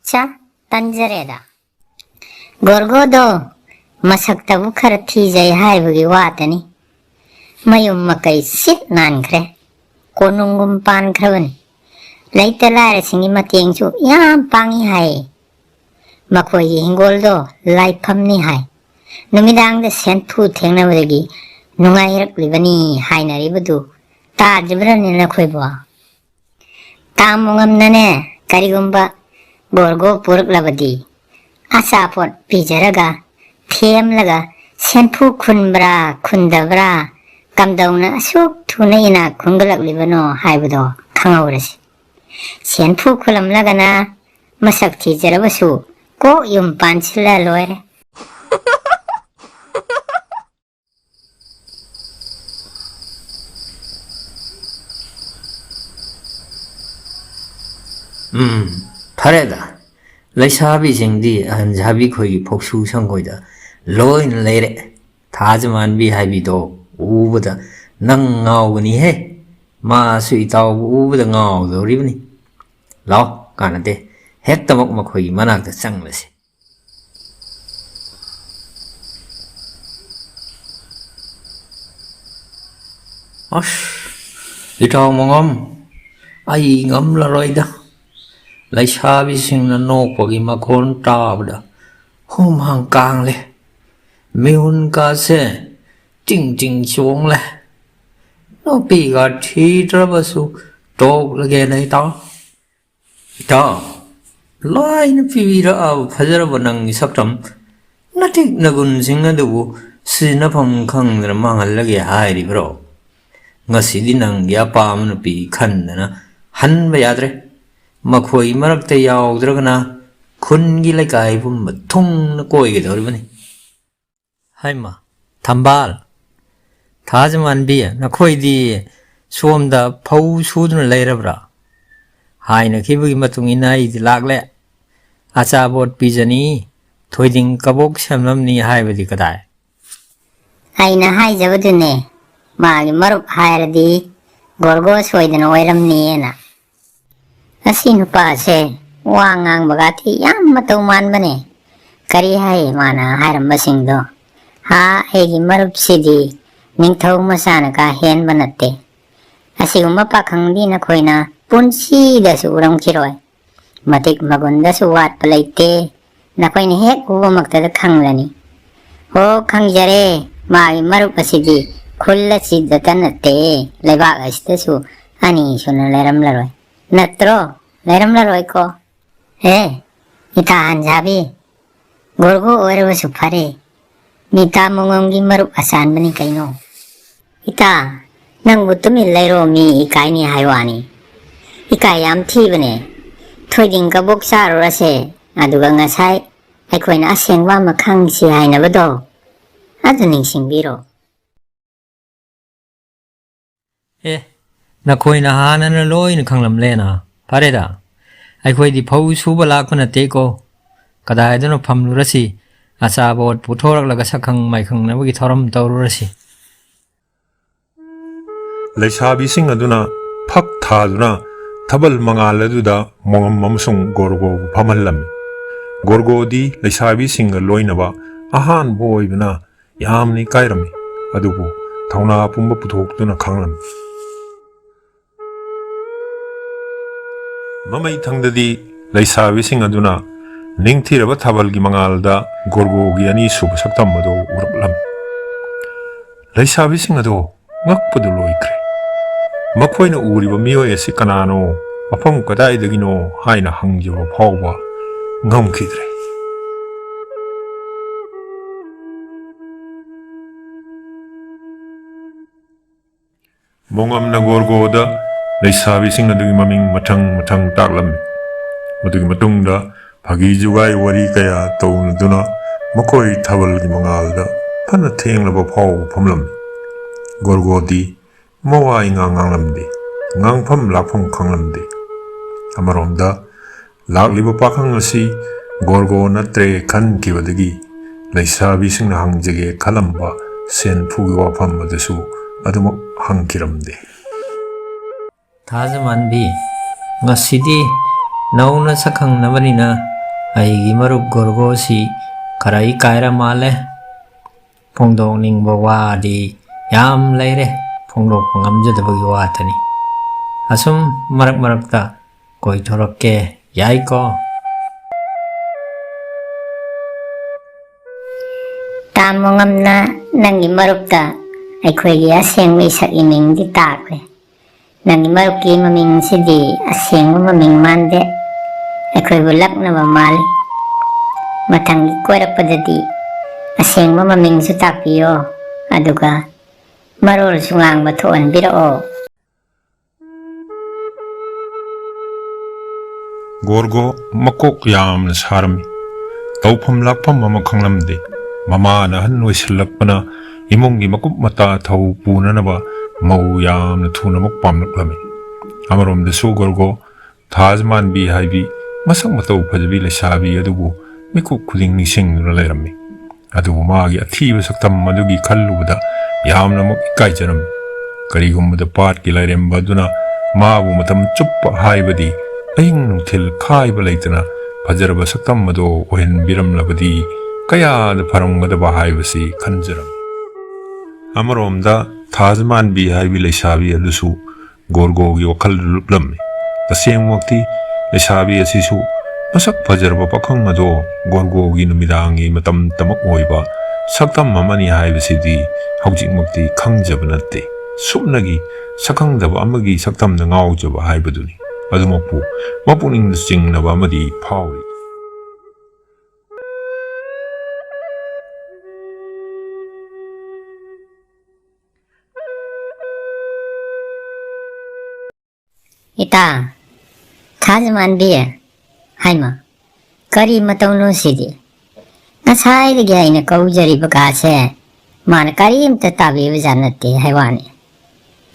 ꯆꯥ, ꯇꯟꯖꯔꯦꯗ꯫ ꯒꯣꯔꯒꯣꯗꯣ ꯃꯁꯛꯇꯕꯨ ꯈꯔ ꯊꯤꯖꯩ ꯍꯥꯏꯕꯒꯤ ꯋꯥꯇꯅꯤ꯫ ꯃꯌꯨꯝ ꯃꯀꯩ ꯁꯤꯠ ꯅꯥꯟꯈ꯭ꯔꯦ꯫ ꯀꯣꯅꯨꯡꯒꯨꯝ ꯄꯥꯟꯈ꯭ꯔꯕꯅꯤ꯫ ꯂꯩꯇ ꯂꯥꯏꯔꯁꯤꯡꯒꯤ ꯃꯇꯦꯡꯁꯨ ꯌꯥꯝ ꯄꯥꯡꯏ ꯍꯥꯏ꯫ ꯃꯈꯣꯏꯒꯤ ꯍꯤꯡꯒꯣꯜꯗꯣ ꯂꯥꯏꯐꯝꯅꯤ ꯍꯥꯏ꯫ ꯅꯨꯃꯤꯗꯥꯡꯗ ꯁꯦꯟꯐꯨ ꯊꯦꯡꯅꯕꯗꯒꯤ ꯅꯨꯡꯉꯥꯏꯔꯛꯂꯤꯕꯅꯤ ꯍꯥꯏꯅꯔꯤꯕꯗꯨ ꯇꯥꯗ꯭ꯔꯤꯕ꯭ꯔꯅꯦ ꯅꯈꯣꯏꯕꯣ? ꯇꯥꯃꯣ ꯉꯝꯅꯅꯦ, ꯀꯔꯤꯒꯨꯝꯕ ꯒꯣꯔꯒꯣ ꯄꯨꯔꯛꯂꯕꯗꯤ ꯑꯆꯥꯄꯣꯠ ꯄꯤꯖꯔꯒ ꯊꯦꯝꯂꯒ ꯁꯦꯟꯐꯨ ꯈꯨꯟꯕ꯭ꯔꯥ ꯈꯨꯟꯗꯕ꯭ꯔꯥ, ꯀꯝꯗꯧꯅ ꯑꯁꯨꯛ ꯊꯨꯅ ꯏꯅꯥꯛ ꯈꯨꯟꯒꯠꯂꯛꯂꯤꯕꯅꯣ ꯍꯥꯏꯕꯗꯣ ꯈꯪꯍꯧꯔꯁꯤ꯫ ꯁꯦꯟꯐꯨ ꯈꯨꯜꯂꯝꯂꯒꯅ ꯃꯁꯛ ꯊꯤꯖꯔꯕꯁꯨ ꯀꯣꯛ ꯌꯨꯝ ꯄꯥꯟꯁꯤꯜꯂ ꯂꯣꯏꯔꯦ꯫ ꯎꯝ, ꯐꯔꯦꯗ꯫ ꯂꯩꯁꯥꯕꯤꯁꯤꯡꯗꯤ ꯑꯍꯟ ꯁꯥꯕꯤ ꯈꯣꯏꯒꯤ ꯐꯧꯁꯨ ꯁꯪꯈꯣꯏꯗ ꯂꯣꯏꯅ ꯂꯩꯔꯦ꯫ ꯊꯥꯖꯃꯥꯟꯕꯤ ꯍꯥꯏꯕꯤꯗꯣ ꯎꯕꯗ ꯅꯪ ꯉꯥꯎꯒꯅꯤꯍꯦ꯫ ꯃꯥꯁꯨ ꯏꯇꯥꯎꯕꯨ ꯎꯕꯗ ꯉꯥꯎꯗꯧꯔꯤꯕꯅꯤ꯫ ꯂꯥꯎ, ꯀꯥꯟꯅꯗꯦ꯫ ꯍꯦꯛꯇꯃꯛ ꯃꯈꯣꯏꯒꯤ ꯃꯅꯥꯛꯇ ꯆꯪꯂꯁꯤ꯫ ꯑꯁ, ꯏꯇꯥꯎ ꯃꯉꯝ, ꯑꯩ ꯉꯝꯂꯔꯣꯏꯗ꯫ ꯂꯩꯁꯥꯕꯤꯁꯤꯡꯅ ꯅꯣꯛꯄꯒꯤ ꯃꯈꯣꯟ ꯇꯥꯕꯗ ꯍꯨꯃꯥꯡ ꯀꯥꯡꯂꯦ꯫ ꯃꯤꯍꯨꯟ ꯀꯥꯁꯦ ꯆꯤꯡ ꯆꯤꯡ ꯆꯣꯡꯂꯦ꯫ ꯅꯨꯄꯤꯒ ꯊꯤꯗ꯭ꯔꯕꯁꯨ ꯇꯣꯛꯂꯒꯦꯅ ꯏꯇꯥꯎ꯫ ꯏꯇꯥꯎ, ꯂꯥꯏꯅ ꯄꯤꯕꯤꯔꯛꯑꯕ ꯐꯖꯔꯕ ꯅꯪꯒꯤ ꯁꯛꯇꯝ, ꯅꯇꯤꯛ ꯅꯒꯨꯟꯁꯤꯡ ꯑꯗꯨꯕꯨ ꯁꯤꯖꯤꯟꯅꯐꯝ ꯈꯪꯗꯅ ꯃꯥꯡꯍꯜꯂꯒꯦ ꯍꯥꯏꯔꯤꯕ꯭ꯔꯣ? ꯉꯁꯤꯗꯤ ꯅꯪꯒꯤ ꯑꯄꯥꯝꯕ ꯅꯨꯄꯤ ꯈꯟꯗꯅ ꯍꯟꯕ ꯌꯥꯗ꯭ꯔꯦ꯫ ꯃꯈꯣꯏ ꯃꯔꯛꯇ ꯌꯥꯎꯗ꯭ꯔꯒꯅ ꯈꯨꯟꯒꯤ ꯂꯩꯀꯥꯏ ꯄꯨꯝꯕ ꯊꯨꯡꯅ ꯀꯣꯏꯒꯗꯧꯔꯤꯕꯅꯤ꯫ ꯍꯩꯃ, ꯊꯝꯕꯥꯜ, ꯊꯥꯖꯃꯥꯟꯕꯤ, ꯅꯈꯣꯏꯗꯤ ꯁꯣꯝꯗ ꯐꯧ ꯁꯨꯗꯨꯅ ꯂꯩꯔꯕ꯭ꯔꯥ? ꯍꯥꯏꯅꯈꯤꯕꯒꯤ ꯃꯇꯨꯡ ꯏꯟꯅ ꯑꯩꯗꯤ ꯂꯥꯛꯂꯦ꯫ ꯑꯆꯥꯄꯣꯠ ꯄꯤꯖꯅꯤ, ꯊꯣꯏꯗꯤꯡ ꯀꯕꯣꯛ ꯁꯦꯝꯂꯝꯅꯤ ꯍꯥꯏꯕꯗꯤ ꯀꯗꯥꯏ? ꯑꯩꯅ ꯍꯥꯏꯖꯕꯗꯨꯅꯦ, ꯃꯥꯒꯤ ꯃꯔꯨꯞ ꯍꯥꯏꯔꯗꯤ ꯒꯣꯔꯒꯣ ꯁꯣꯏꯗꯅ ꯑꯣꯏꯔꯝꯅꯤꯅ꯫ ꯑꯁꯤ ꯅꯨꯄꯥꯁꯦ ꯋꯥ ꯉꯥꯡꯕꯒꯥꯇꯤ ꯌꯥꯝ ꯃꯇꯧ ꯃꯥꯟꯕꯅꯦ꯫ ꯀꯔꯤ ꯍꯥꯏ ꯃꯥꯅ ꯍꯥꯏꯔꯝꯕꯁꯤꯡꯗꯣ? "ꯍꯥ, ꯑꯩꯒꯤ ꯃꯔꯨꯞꯁꯤꯗꯤ ꯅꯤꯡꯊꯧ ꯃꯆꯥꯅ ꯀꯥ ꯍꯦꯟꯕ ꯅꯠꯇꯦ꯫ ꯑꯁꯤꯒꯨꯝꯕ ꯄꯥꯈꯪꯗꯤ ꯅꯈꯣꯏꯅ ꯄꯨꯟꯁꯤꯗꯁꯨ ꯎꯔꯝꯈꯤꯔꯣꯏ꯫ ꯃꯇꯤꯛ ꯃꯒꯨꯟꯗꯁꯨ ꯋꯥꯠꯄ ꯂꯩꯇꯦ꯫ ꯅꯈꯣꯏꯅ ꯍꯦꯛ ꯎꯕꯃꯛꯇꯗ ꯈꯪꯂꯅꯤ꯫ ꯍꯣ, ꯈꯪꯖꯔꯦ꯫ ꯃꯥꯒꯤ ꯃꯔꯨꯞ ꯑꯁꯤꯗꯤ ꯈꯨꯜ ꯑꯁꯤꯗꯇ ꯅꯠꯇꯦ, ꯂꯩꯕꯥꯛ ꯑꯁꯤꯗꯁꯨ ꯑꯅꯤ ꯁꯨꯅ ꯂꯩꯔꯝꯂꯔꯣꯏ꯫ ꯅꯠꯇ꯭ꯔꯣ? ꯂꯩꯔꯝꯂꯔꯣꯏꯀꯣ?" ꯑꯦ, ꯏꯇꯥ ꯍꯟꯖꯥꯕꯤ, ꯒꯣꯔꯒꯣ ꯑꯣꯏꯔꯕꯁꯨ ꯐꯔꯦ꯫ ꯃꯤꯇꯥ ꯃꯉꯣꯝꯒꯤ ꯃꯔꯨꯞ ꯑꯆꯥꯟꯕꯅꯤ ꯀꯩꯅꯣ꯫ ꯏꯇꯥ, ꯅꯪꯕꯨ ꯇꯨꯃꯤꯟ ꯂꯩꯔꯣ, ꯃꯤ ꯏꯀꯥꯏꯅꯤ ꯍꯥꯏ ꯋꯥꯅꯤ꯫ ꯏꯀꯥꯏ ꯌꯥꯝ ꯊꯤꯕꯅꯦ꯫ ꯊꯣꯏꯗꯤꯡ ꯀꯕꯣꯛ ꯆꯥꯔꯨꯔꯁꯦ, ꯑꯗꯨꯒ ꯉꯁꯥꯏ ꯑꯩꯈꯣꯏꯅ ꯑꯁꯦꯡꯕ ꯑꯃ ꯈꯪꯁꯤ ꯍꯥꯏꯅꯕꯗꯣ, ꯑꯗꯨ ꯅꯤꯡꯁꯤꯡꯕꯤꯔꯣ꯫ ꯑꯦ, ꯅꯈꯣꯏꯅ ꯍꯥꯟꯅꯅ ꯂꯣꯏꯅ ꯈꯪꯂꯝꯂꯦꯅ꯫ ꯐꯔꯦꯗ, ꯑꯩꯈꯣꯏꯗꯤ ꯐꯧ ꯁꯨꯕ ꯂꯥꯛꯄ ꯅꯠꯇꯦꯀꯣ꯫ ꯀꯗꯥꯏꯗꯅꯣ ꯐꯝꯂꯨꯔꯁꯤ, ꯑꯆꯥꯕ ꯑꯣꯠ ꯄꯨꯊꯣꯔꯛꯂꯒ ꯁꯛꯈꯪ ꯃꯥꯏꯈꯪꯅꯕꯒꯤ ꯊꯧꯔꯝ ꯇꯧꯔꯨꯔꯁꯤ꯫ ꯂꯩꯁꯥꯕꯤꯁꯤꯡ ꯑꯗꯨꯅ ꯐꯛ ꯊꯥꯗꯨꯅ ꯊꯥꯕꯜ ꯃꯉꯥꯜ ꯑꯗꯨꯗ ꯃꯣꯉꯝ ꯑꯃꯁꯨꯡ ꯒꯣꯔꯒꯣꯕꯨ ꯐꯝꯍꯜꯂꯝꯃꯤ꯫ ꯒꯣꯔꯒꯣꯗꯤ ꯂꯩꯁꯥꯕꯤꯁꯤꯡꯒ ꯂꯣꯏꯅꯕ ꯑꯍꯥꯟꯕ ꯑꯣꯏꯕꯅ ꯌꯥꯝꯅ ꯏꯀꯥꯏꯔꯝꯃꯤ, ꯑꯗꯨꯕꯨ ꯊꯧꯅꯥ ꯄꯨꯝꯕ ꯄꯨꯊꯣꯛꯇꯨꯅ ꯈꯥꯡꯂꯝꯃꯤ꯫ ꯃꯃꯩ ꯊꯪꯗꯗꯤ ꯂꯩꯁꯥꯕꯤꯁꯤꯡ ꯑꯗꯨꯅ ꯅꯤꯡꯊꯤꯔꯕ ꯊꯥꯕꯜꯒꯤ ꯃꯉꯥꯜꯗ ꯒꯣꯔꯒꯣꯒꯤ ꯑꯅꯤꯁꯨꯕ ꯁꯛꯇꯝ ꯑꯗꯨ ꯎꯔꯛꯂꯝꯃꯤ꯫ ꯂꯩꯁꯥꯕꯤꯁꯤꯡ ꯑꯗꯨ ꯉꯛꯄꯗꯨ ꯂꯣꯏꯈ꯭ꯔꯦ꯫ ꯃꯈꯣꯏꯅ ꯎꯔꯤꯕ ꯃꯤꯑꯣꯏ ꯑꯁꯤ ꯀꯅꯥꯅꯣ, ꯃꯐꯝ ꯀꯗꯥꯏꯗꯒꯤꯅꯣ ꯍꯥꯏꯅ ꯍꯪꯖꯕ ꯐꯥꯎꯕ ꯉꯝꯈꯤꯗ꯭ꯔꯦ꯫ ꯃꯣꯉꯝꯅ ꯒꯣꯔꯒꯣꯗ ꯂꯩꯁꯥꯕꯤꯁꯤꯡ ꯑꯗꯨꯒꯤ ꯃꯃꯤꯡ ꯃꯊꯪ ꯃꯊꯪ ꯇꯥꯛꯂꯝꯃꯤ꯫ ꯃꯗꯨꯒꯤ ꯃꯇꯨꯡꯗ ꯐꯥꯒꯤ ꯖꯨꯒꯥꯏ ꯋꯥꯔꯤ ꯀꯌꯥ ꯇꯧꯅꯗꯨꯅ ꯃꯈꯣꯏ ꯊꯥꯕꯜꯒꯤ ꯃꯉꯥꯜꯗ ꯐꯅ ꯊꯦꯡꯂꯕ ꯐꯥꯎꯕ ꯐꯝꯂꯝꯃꯤ꯫ ꯒꯣꯔꯒꯣꯗꯤ ꯃꯋꯥ ꯏꯉꯥꯡ ꯉꯥꯡꯂꯝꯗꯦ, ꯉꯥꯡꯐꯝ ꯂꯥꯛꯐꯝ ꯈꯪꯂꯝꯗꯦ꯫ ꯑꯃꯔꯣꯝꯗ ꯂꯥꯛꯂꯤꯕ ꯄꯥꯈꯪ ꯑꯁꯤ ꯒꯣꯔꯒꯣ ꯅꯠꯇ꯭ꯔꯦ ꯈꯟꯈꯤꯕꯗꯒꯤ ꯂꯩꯁꯥꯕꯤꯁꯤꯡꯅ ꯍꯪꯖꯒꯦ ꯈꯜꯂꯝꯕ ꯁꯦꯟꯐꯨꯒꯤ ꯋꯥꯐꯝ ꯑꯗꯨꯁꯨ ꯑꯗꯨꯃꯛ ꯍꯪꯈꯤꯔꯝꯗꯦ꯫ ꯊꯥꯖꯃꯥꯟꯕꯤ, ꯉꯁꯤꯗꯤ ꯅꯧꯅ ꯁꯛꯈꯪꯅꯕꯅꯤꯅ ꯑꯩꯒꯤ ꯃꯔꯨꯞ ꯒꯣꯔꯒꯣꯁꯤ ꯈꯔ ꯏꯀꯥꯏꯔ ꯃꯥꯜꯂꯦ꯫ ꯐꯣꯡꯗꯣꯛꯅꯤꯡꯕ ꯋꯥꯗꯤ ꯌꯥꯝ ꯂꯩꯔꯦ, ꯐꯣꯡꯗꯣꯛꯄ ꯉꯝꯖꯗꯕꯒꯤ ꯋꯥꯇꯅꯤ꯫ ꯑꯁꯨꯝ ꯃꯔꯛ ꯃꯔꯛꯇ ꯀꯣꯏꯊꯣꯔꯛꯀꯦ, ꯌꯥꯏꯀꯣ? ꯇꯥꯃꯣ ꯉꯝꯅ ꯅꯪꯒꯤ ꯃꯔꯨꯞꯇ ꯑꯩꯈꯣꯏꯒꯤ ꯑꯁꯦꯡꯕ ꯏꯁꯛ ꯏꯃꯤꯡꯗꯤ ꯇꯥꯛꯂꯦ꯫ ꯅꯪꯒꯤ ꯃꯔꯨꯞꯀꯤ ꯃꯃꯤꯡꯁꯤꯗꯤ ꯑꯁꯦꯡꯕ ꯃꯃꯤꯡ ꯃꯥꯟꯗꯦ, ꯑꯩꯈꯣꯏꯕꯨ ꯂꯛꯅꯕ ꯃꯥꯜꯂꯤ꯫ ꯃꯊꯪꯒꯤ ꯀꯣꯏꯔꯛꯄꯗꯗꯤ ꯑꯁꯦꯡꯕ ꯃꯃꯤꯡꯁꯨ ꯇꯥꯛꯄꯤꯌꯣ, ꯑꯗꯨꯒ ꯃꯔꯣꯜꯁꯨ ꯉꯥꯡꯕ ꯊꯣꯛꯍꯟꯕꯤꯔꯛꯑꯣ꯫ ꯒꯣꯔꯒꯣ ꯃꯀꯣꯛ ꯌꯥꯝꯅ ꯁꯥꯔꯝꯃꯤ꯫ ꯇꯧꯐꯝ ꯂꯥꯛꯐꯝ ꯑꯃ ꯈꯪꯂꯝꯗꯦ꯫ ꯃꯃꯥꯅ ꯑꯍꯟ ꯑꯣꯏꯁꯤꯜꯂꯛꯄꯅ ꯏꯃꯨꯡꯒꯤ ꯃꯀꯨꯞ ꯃꯇꯥ ꯊꯧ ꯄꯨꯅꯅꯕ ꯃꯧ ꯌꯥꯝꯅ ꯊꯨꯅꯃꯛ ꯄꯥꯝꯂꯛꯂꯝꯃꯤ꯫ ꯑꯃꯔꯣꯝꯗꯁꯨ ꯒꯣꯔꯒꯣ ꯊꯥꯖ ꯃꯥꯟꯕꯤ ꯍꯥꯏꯕꯤ ꯃꯁꯛ ꯃꯇꯧ ꯐꯖꯕꯤ ꯂꯩꯁꯥꯕꯤ ꯑꯗꯨꯕꯨ ꯃꯤꯀꯨꯞ ꯈꯨꯗꯤꯡ ꯅꯤꯡꯁꯤꯡꯗꯨꯅ ꯂꯩꯔꯝꯃꯤ꯫ ꯑꯗꯨꯕꯨ ꯃꯥꯒꯤ ꯑꯊꯤꯕ ꯁꯛꯇꯝ ꯑꯗꯨꯒꯤ ꯈꯜꯂꯨꯕꯗ ꯌꯥꯝꯅꯃꯛ ꯏꯀꯥꯏꯖꯔꯝꯃꯤ꯫ ꯀꯔꯤꯒꯨꯝꯕꯗ ꯄꯥꯠꯀꯤ ꯂꯥꯏꯔꯦꯝꯕ ꯑꯗꯨꯅ ꯃꯥꯕꯨ ꯃꯇꯝ ꯆꯨꯞꯄ ꯍꯥꯏꯕꯗꯤ ꯑꯍꯤꯡ ꯅꯨꯡꯊꯤꯜ ꯈꯥꯏꯕ ꯂꯩꯇꯅ ꯐꯖꯔꯕ ꯁꯛꯇꯝ ꯑꯗꯨ ꯑꯣꯏꯍꯟꯕꯤꯔꯝꯂꯕꯗꯤ ꯀꯌꯥꯗ ꯐꯔꯝꯒꯗꯕ ꯍꯥꯏꯕꯁꯤ ꯈꯟꯖꯔꯝꯃꯤ꯫ ꯑꯃꯔꯣꯝꯗ ꯊꯥꯖ ꯃꯥꯟꯕꯤ ꯍꯥꯏꯕꯤ ꯂꯩꯁꯥꯕꯤ ꯑꯗꯨꯁꯨ ꯒꯣꯔꯒꯣꯒꯤ ꯋꯥꯈꯜꯗꯨ ꯂꯨꯞꯂꯝꯃꯤ꯫ ꯇꯁꯦꯡꯃꯛꯇꯤ ꯂꯩꯁꯥꯕꯤ ꯑꯁꯤꯁꯨ ꯃꯁꯛ ꯐꯖꯔꯕ ꯄꯥꯈꯪ ꯑꯗꯣ ꯒꯣꯔꯒꯣꯒꯤ ꯅꯨꯃꯤꯗꯥꯡꯒꯤ ꯃꯇꯝꯇꯃꯛ ꯑꯣꯏꯕ ꯁꯛꯇꯝ ꯑꯃꯅꯤ ꯍꯥꯏꯕꯁꯤꯗꯤ ꯍꯧꯖꯤꯛꯃꯛꯇꯤ ꯈꯪꯖꯕ ꯅꯠꯇꯦ꯫ ꯁꯨꯞꯅꯒꯤ ꯁꯛꯈꯪꯗꯕ ꯑꯃꯒꯤ ꯁꯛꯇꯝꯗ ꯉꯥꯎꯖꯕ ꯍꯥꯏꯕꯗꯨꯅꯤ꯫ ꯑꯗꯨꯃꯛꯄꯨ ꯃꯄꯨꯛꯅꯤꯡꯗ ꯆꯤꯡꯅꯕ ꯑꯃꯗꯤ ꯐꯥꯎꯔꯤ꯫ ꯏꯇꯥ, ꯊꯥꯖ ꯃꯥꯟꯕꯤ, ꯍꯥꯏꯃ, ꯀꯔꯤ ꯃꯇꯧꯅꯣ ꯁꯤꯗꯤ? ꯉꯁꯥꯏꯗꯒꯤ ꯑꯩꯅ ꯀꯧꯖꯔꯤꯕ ꯀꯥꯁꯦ ꯃꯥꯅ ꯀꯔꯤꯝꯇ ꯇꯥꯕꯤꯕꯖꯥꯠ ꯅꯠꯇꯦ ꯍꯥꯏ ꯋꯥꯅꯤ꯫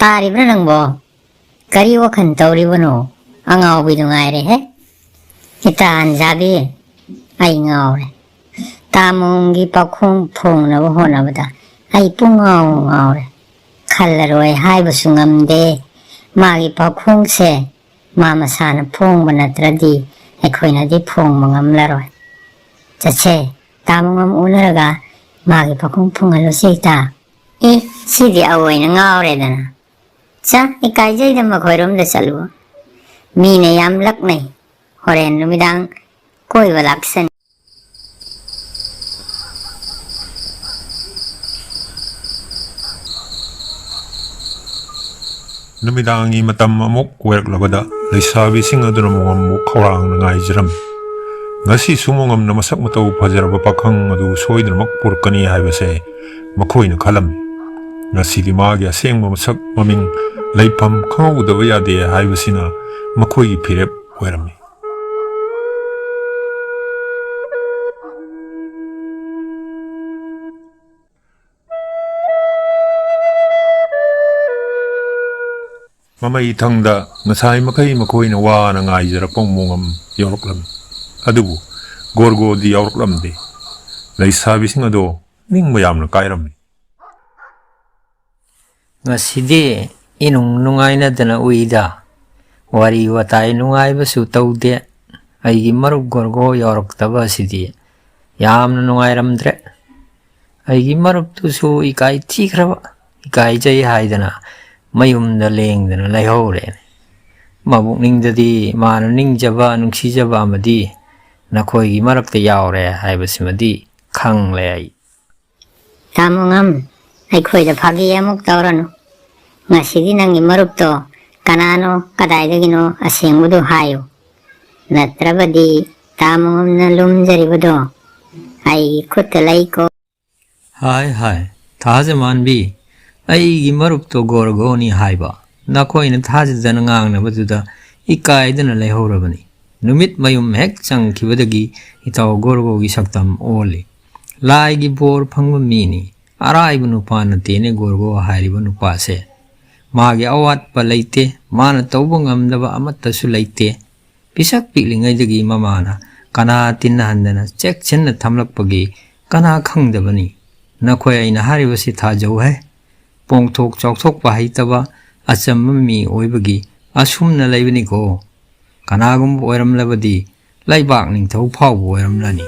ꯇꯥꯔꯤꯕ꯭ꯔꯥ ꯅꯪꯕꯣ? ꯀꯔꯤ ꯋꯥꯈꯜ ꯇꯧꯔꯤꯕꯅꯣ? ꯑꯉꯥꯎꯕꯤꯗꯨ ꯉꯥꯏꯔꯦꯍꯦ꯫ ꯏꯇꯥ ꯑꯟꯖꯥꯕꯤ, ꯑꯩ ꯉꯥꯎꯔꯦ꯫ ꯇꯥꯃꯣꯝꯒꯤ ꯄꯥꯈꯣꯡ ꯐꯣꯡꯅꯕ ꯍꯣꯠꯅꯕꯗ ꯑꯩ ꯄꯨꯡꯉꯥꯎ ꯉꯥꯎꯔꯦ꯫ ꯈꯜꯂꯔꯣꯏ ꯍꯥꯏꯕꯁꯨ ꯉꯝꯗꯦ꯫ ꯃꯥꯒꯤ ꯄꯥꯈꯣꯡꯁꯦ ꯃꯥ ꯃꯁꯥꯅ ꯐꯣꯡꯕ ꯅꯠꯇ꯭ꯔꯗꯤ ꯑꯩꯈꯣꯏꯅꯗꯤ ꯐꯣꯡꯕ ꯉꯝꯂꯔꯣꯏ꯫ ꯆꯠꯁꯦ, ꯇꯥꯃꯣ ꯑꯃ ꯎꯅꯔꯒ ꯃꯥꯒꯤ ꯄꯥꯈꯣꯡ ꯐꯣꯡꯍꯜꯂꯨꯁꯦ ꯏꯇꯥ꯫ ꯑꯦ, ꯁꯤꯗꯤ ꯑꯑꯣꯏꯅ ꯉꯥꯎꯔꯦꯗꯅ꯫ ꯆꯥ, ꯏꯀꯥꯏꯖꯩꯗ ꯃꯈꯣꯏꯔꯣꯝꯗ ꯆꯠꯂꯨ꯫ ꯃꯤꯅ ꯌꯥꯝ ꯂꯛꯅꯩ꯫ ꯍꯣꯔꯦꯟ ꯅꯨꯃꯤꯗꯥꯡ ꯀꯣꯏꯕ ꯂꯥꯛꯁꯅꯤ꯫ ꯅꯨꯃꯤꯗꯥꯡꯒꯤ ꯃꯇꯝ ꯑꯃꯨꯛ ꯑꯣꯏꯔꯛꯂꯕꯗ ꯂꯩꯁꯥꯕꯤꯁꯤꯡ ꯑꯗꯨꯅ ꯃꯣꯉꯝꯕꯨ ꯈꯧꯔꯥꯡꯅ ꯉꯥꯏꯖꯔꯝꯃꯤ꯫ ꯉꯁꯤꯁꯨ ꯃꯣꯉꯝꯅ ꯃꯁꯛ ꯃꯇꯧ ꯐꯖꯔꯕ ꯄꯥꯈꯪ ꯑꯗꯨ ꯁꯣꯏꯗꯅꯃꯛ ꯄꯨꯔꯛꯀꯅꯤ ꯍꯥꯏꯕꯁꯦ ꯃꯈꯣꯏꯅ ꯈꯜꯂꯝꯃꯤ꯫ ꯉꯁꯤꯗꯤ ꯃꯥꯒꯤ ꯑꯁꯦꯡꯕ ꯃꯁꯛ ꯃꯃꯤꯡ ꯂꯩꯐꯝ ꯈꯪꯍꯧꯗꯕ ꯌꯥꯗꯦ ꯍꯥꯏꯕꯁꯤꯅ ꯃꯈꯣꯏꯒꯤ ꯐꯤꯔꯦꯞ ꯑꯣꯏꯔꯝꯃꯤ꯫ ꯃꯃꯩ ꯊꯪꯗ ꯉꯁꯥꯏ ꯃꯈꯩ ꯃꯈꯣꯏꯅ ꯋꯥꯅ ꯉꯥꯏꯖꯔꯛꯄ ꯃꯣꯉꯝ ꯌꯥꯎꯔꯛꯂꯝꯃꯤ꯫ ꯑꯗꯨꯕꯨ ꯒꯣꯔꯒꯣꯗꯤ ꯌꯥꯎꯔꯛꯂꯝꯗꯦ꯫ ꯂꯩꯁꯥꯕꯤꯁꯤꯡ ꯑꯗꯣ ꯅꯤꯡꯕ ꯌꯥꯝꯅ ꯀꯥꯏꯔꯝꯃꯤ꯫ "ꯉꯁꯤꯗꯤ ꯏꯅꯨꯡ ꯅꯨꯡꯉꯥꯏꯅꯗꯅ ꯎꯏꯗ꯫ ꯋꯥꯔꯤ ꯋꯥꯇꯥꯏ ꯅꯨꯡꯉꯥꯏꯕꯁꯨ ꯇꯧꯗꯦ꯫ ꯑꯩꯒꯤ ꯃꯔꯨꯞ ꯒꯣꯔꯒꯣ ꯌꯥꯎꯔꯛꯇꯕ ꯑꯁꯤꯗꯤ ꯌꯥꯝꯅ ꯅꯨꯡꯉꯥꯏꯔꯝꯗ꯭ꯔꯦ꯫ ꯑꯩꯒꯤ ꯃꯔꯨꯞꯇꯨꯁꯨ ꯏꯀꯥꯏ ꯊꯤꯈ꯭ꯔꯕ, ꯏꯀꯥꯏꯖꯩ ꯍꯥꯏꯗꯅ ꯃꯌꯨꯝꯗ ꯂꯦꯡꯗꯅ ꯂꯩꯍꯧꯔꯦꯅꯦ꯫ ꯃꯕꯨꯛꯅꯤꯡꯗꯗꯤ ꯃꯥꯅ ꯅꯤꯡꯖꯕ, ꯅꯨꯡꯁꯤꯖꯕ ꯑꯃꯗꯤ ꯅꯈꯣꯏꯒꯤ ꯃꯔꯛꯇ ꯌꯥꯎꯔꯦ ꯍꯥꯏꯕꯁꯤꯃꯗꯤ ꯈꯪꯂꯦ ꯑꯩ꯫" "ꯇꯥꯃꯣꯉꯝ, ꯑꯩꯈꯣꯏꯗ ꯐꯥꯒꯤ ꯑꯃꯨꯛ ꯇꯧꯔꯅꯨ꯫ ꯉꯁꯤꯗꯤ ꯅꯪꯒꯤ ꯃꯔꯨꯞꯇꯣ ꯀꯅꯥꯅꯣ, ꯀꯗꯥꯏꯗꯒꯤꯅꯣ, ꯑꯁꯦꯡꯕꯗꯨ ꯍꯥꯏꯌꯨ꯫ ꯅꯠꯇ꯭ꯔꯕꯗꯤ ꯇꯥꯃꯣꯉꯝꯅ ꯂꯨꯝꯖꯔꯤꯕꯗꯣ ꯑꯩꯒꯤ ꯈꯨꯠꯇ ꯂꯩꯀꯣ꯫" "ꯍꯥꯏ, ꯍꯥꯏ, ꯊꯥꯖꯃꯥꯟꯕꯤ, ꯑꯩꯒꯤ ꯃꯔꯨꯞꯇꯣ ꯒꯣꯔꯒꯣꯅꯤ ꯍꯥꯏꯕ꯫ ꯅꯈꯣꯏꯅ ꯊꯥꯖꯗꯅ ꯉꯥꯡꯅꯕꯗꯨꯗ ꯏꯀꯥꯏꯗꯅ ꯂꯩꯍꯧꯔꯕꯅꯤ꯫ ꯅꯨꯃꯤꯠ ꯃꯌꯨꯝ ꯍꯦꯛ ꯆꯪꯈꯤꯕꯗꯒꯤ ꯏꯇꯥꯎ ꯒꯣꯔꯒꯣꯒꯤ ꯁꯛꯇꯝ ꯑꯣꯜꯂꯤ꯫ ꯂꯥꯏꯒꯤ ꯕꯣꯔ ꯐꯪꯕ ꯃꯤꯅꯤ꯫ ꯑꯔꯥꯏꯕ ꯅꯨꯄꯥ ꯅꯠꯇꯦꯅꯦ ꯒꯣꯔꯒꯣ ꯍꯥꯏꯔꯤꯕ ꯅꯨꯄꯥꯁꯦ꯫ ꯃꯥꯒꯤ ꯑꯋꯥꯠꯄ ꯂꯩꯇꯦ, ꯃꯥꯅ ꯇꯧꯕ ꯉꯝꯗꯕ ꯑꯃꯠꯇꯁꯨ ꯂꯩꯇꯦ꯫ ꯄꯤꯁꯛ ꯄꯤꯛꯂꯤꯉꯩꯗꯒꯤ ꯃꯃꯥꯅ ꯀꯅꯥ ꯇꯤꯟꯅꯍꯟꯗꯅ ꯆꯦꯛꯁꯤꯟꯅ ꯊꯝꯂꯛꯄꯒꯤ ꯀꯅꯥ ꯈꯪꯗꯕꯅꯤ? ꯅꯈꯣꯏ ꯑꯩꯅ ꯍꯥꯏꯔꯤꯕꯁꯤ ꯊꯥꯖꯧꯍꯦ꯫ ꯄꯣꯡꯊꯣꯛ ꯆꯥꯎꯊꯣꯛꯄ ꯍꯩꯇꯕ ꯑꯆꯝꯕ ꯃꯤ ꯑꯣꯏꯕꯒꯤ ꯑꯁꯨꯝꯅ ꯂꯩꯕꯅꯤꯀꯣ꯫ ꯀꯅꯥꯒꯨꯝꯕ ꯑꯣꯏꯔꯝꯂꯕꯗꯤ ꯂꯩꯕꯥꯛ ꯅꯤꯡꯊꯧ ꯐꯥꯎꯕ ꯑꯣꯏꯔꯝꯂꯅꯤ꯫"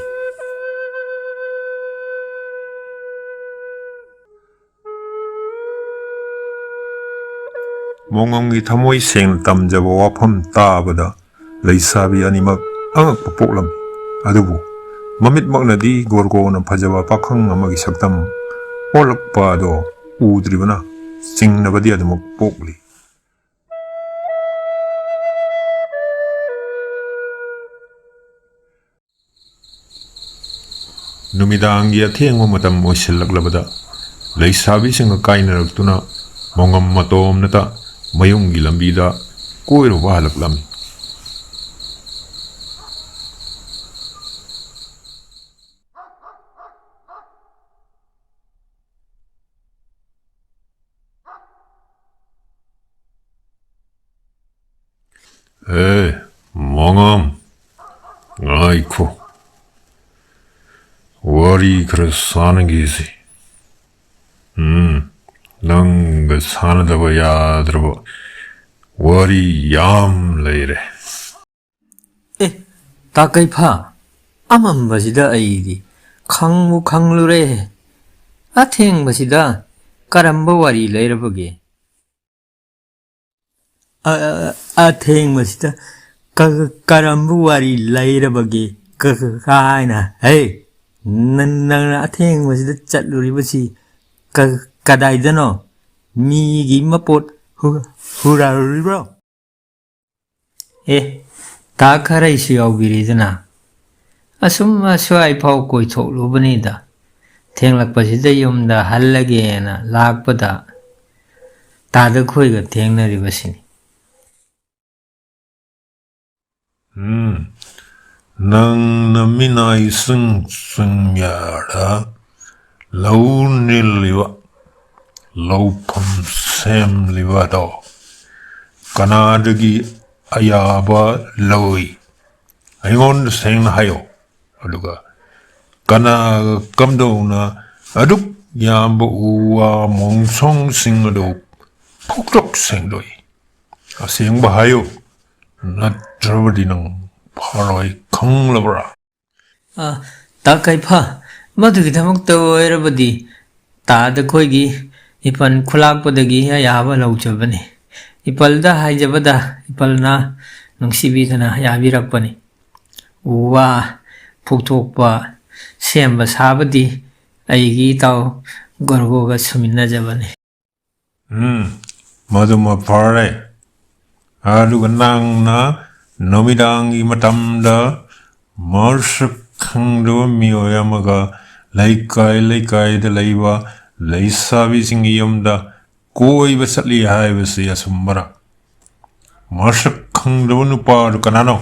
ꯃꯣꯉꯝꯒꯤ ꯊꯃꯣꯏ ꯁꯦꯡꯅ ꯇꯝꯖꯕ ꯋꯥꯐꯝ ꯇꯥꯕꯗ ꯂꯩꯁꯥꯕꯤ ꯑꯅꯤꯃꯛ ꯑꯉꯛꯄ ꯄꯣꯛꯂꯝꯃꯤ꯫ ꯑꯗꯨꯕꯨ ꯃꯃꯤꯠꯃꯛꯅꯗꯤ ꯒꯣꯔꯒꯣꯅ ꯐꯖꯕ ꯄꯥꯈꯪ ꯑꯃꯒꯤ ꯁꯛꯇꯝ ꯑꯣꯜꯂꯛꯄ ꯑꯗꯣ ꯎꯗ꯭ꯔꯤꯕꯅ ꯆꯤꯡꯅꯕꯗꯤ ꯑꯗꯨꯃꯛ ꯄꯣꯛꯂꯤ꯫ ꯅꯨꯃꯤꯗꯥꯡꯒꯤ ꯑꯊꯦꯡꯕ ꯃꯇꯝ ꯑꯣꯏꯁꯤꯜꯂꯛꯂꯕꯗ ꯂꯩꯁꯥꯕꯤꯁꯤꯡꯒ ꯀꯥꯏꯅꯔꯛꯇꯨꯅ ꯃꯣꯉꯝ ꯃꯇꯣꯝꯅꯇ ꯃꯌꯨꯝꯒꯤ ꯂꯝꯕꯤꯗ ꯀꯣꯏꯔꯨꯕ ꯍꯜꯂꯛꯂꯝꯃꯤ꯫ ꯑꯦ, ꯃꯉꯥꯝ, ꯉꯥꯏꯈꯣ꯫ ꯋꯥꯔꯤ ꯈꯔ ꯁꯥꯟꯅꯈꯤꯁꯤ꯫ ꯎꯝ, ꯅꯪꯒ ꯁꯥꯟꯅꯗꯕ ꯌꯥꯗ꯭ꯔꯕ ꯋꯥꯔꯤ ꯌꯥꯝ ꯂꯩꯔꯦ꯫ ꯑꯦ, ꯇꯥ ꯀꯩꯐꯥ, ꯑꯃꯝꯕꯁꯤꯗ ꯑꯩꯗꯤ ꯈꯪꯕꯨ ꯈꯪꯂꯨꯔꯦ꯫ ꯑꯊꯦꯡꯕꯁꯤꯗ ꯀꯔꯝꯕ ꯋꯥꯔꯤ ꯂꯩꯔꯕꯒꯦ? ꯑ-, ꯑ-, ꯑꯊꯦꯡꯕꯁꯤꯗ ꯀ-, ꯀꯔꯝꯕ ꯋꯥꯔꯤ ꯂꯩꯔꯕꯒꯦ? ꯀ-, ꯀ-, ꯀꯥꯏꯅ, ꯍꯦ, ꯅꯪ-, ꯅꯪꯅ ꯑꯊꯦꯡꯕꯁꯤꯗ ꯆꯠꯂꯨꯔꯤꯕꯁꯤ ꯀ-, ꯀꯗꯥꯏꯗꯅꯣ? ꯃꯤꯒꯤ ꯃꯄꯣꯠ ꯍꯨ-, ꯍꯨꯔꯥꯜꯂꯨꯔꯤꯕ꯭ꯔꯣ? ꯑꯦ, ꯇꯥ ꯈꯔꯩꯁꯨ ꯌꯥꯎꯕꯤꯔꯤꯗꯅ꯫ ꯑꯁꯨꯝ ꯑꯁ꯭ꯋꯥꯏꯐꯥꯎ ꯀꯣꯏꯊꯣꯛꯂꯨꯕꯅꯤꯗ꯫ ꯊꯦꯡꯂꯛꯄꯁꯤꯗ ꯌꯨꯝꯗ ꯍꯜꯂꯒꯦꯅ ꯂꯥꯛꯄꯗ ꯇꯥꯗ ꯈꯣꯏꯒ ꯊꯦꯡꯅꯔꯤꯕꯁꯤꯅꯤ꯫ ꯎꯝ, ꯅꯪꯅ ꯃꯤꯅꯥꯏꯁꯤꯡ ꯆꯤꯡꯌꯥꯗ ꯂꯧ ꯅꯤꯜꯂꯤꯕ, ꯂꯧꯐꯝ ꯁꯦꯝꯂꯤꯕ ꯑꯗꯣ ꯀꯅꯥꯗꯒꯤ ꯑꯌꯥꯕ ꯂꯧꯏ? ꯑꯩꯉꯣꯟꯗ ꯁꯦꯡꯅ ꯍꯥꯏꯌꯣ꯫ ꯑꯗꯨꯒ ꯀꯅꯥꯒ ꯀꯝꯗꯧꯅ ꯑꯗꯨꯛ ꯌꯥꯝꯕ ꯎ ꯋꯥ ꯃꯣꯡꯁꯣꯡꯁꯤꯡ ꯑꯗꯨ ꯐꯨꯛꯇꯣꯛ ꯁꯦꯡꯗꯣꯛꯏ? ꯑꯁꯦꯡꯕ ꯍꯥꯏꯌꯨ, ꯅꯠꯇ꯭ꯔꯕꯗꯤ ꯅꯪ ꯐꯥꯔꯣꯏ, ꯈꯪꯂꯕ꯭ꯔꯥ? ꯑ, ꯇꯥ ꯀꯩꯐꯥ, ꯃꯗꯨꯒꯤꯗꯃꯛꯇ ꯑꯣꯏꯔꯕꯗꯤ ꯇꯥꯗ ꯑꯩꯈꯣꯏꯒꯤ ꯏꯄꯟ ꯈꯨꯂꯥꯛꯄꯗꯒꯤ ꯑꯌꯥꯕ ꯂꯧꯖꯕꯅꯤ꯫ ꯏꯄꯜꯗ ꯍꯥꯏꯖꯕꯗ ꯏꯄꯜꯅ ꯅꯨꯡꯁꯤꯕꯤꯗꯅ ꯌꯥꯕꯤꯔꯛꯄꯅꯤ꯫ ꯎ ꯋꯥ ꯐꯨꯛꯊꯣꯛꯄ, ꯁꯦꯝꯕ ꯁꯥꯕꯗꯤ ꯑꯩꯒꯤ ꯏꯇꯥꯎ ꯒꯣꯔꯒꯣꯒ ꯁꯨꯃꯤꯟꯅꯖꯕꯅꯤ꯫ ꯎꯝ, ꯃꯗꯨꯃ ꯐꯔꯦ꯫ ꯑꯗꯨꯒ ꯅꯪꯅ ꯅꯨꯃꯤꯗꯥꯡꯒꯤ ꯃꯇꯝꯗ ꯃꯁꯛ ꯈꯪꯗꯕ ꯃꯤꯑꯣꯏ ꯑꯃꯒ ꯂꯩꯀꯥꯏ ꯂꯩꯀꯥꯏꯗ ꯂꯩꯕ ꯂꯩꯁꯥꯕꯤꯁꯤꯡꯒꯤ ꯌꯨꯝꯗ ꯀꯣꯏꯕ ꯆꯠꯂꯤ ꯍꯥꯏꯕꯁꯤ ꯑꯆꯨꯝꯕꯔꯥ? ꯃꯁꯛ ꯈꯪꯗꯕ ꯅꯨꯄꯥꯗꯨ ꯀꯅꯥꯅꯣ?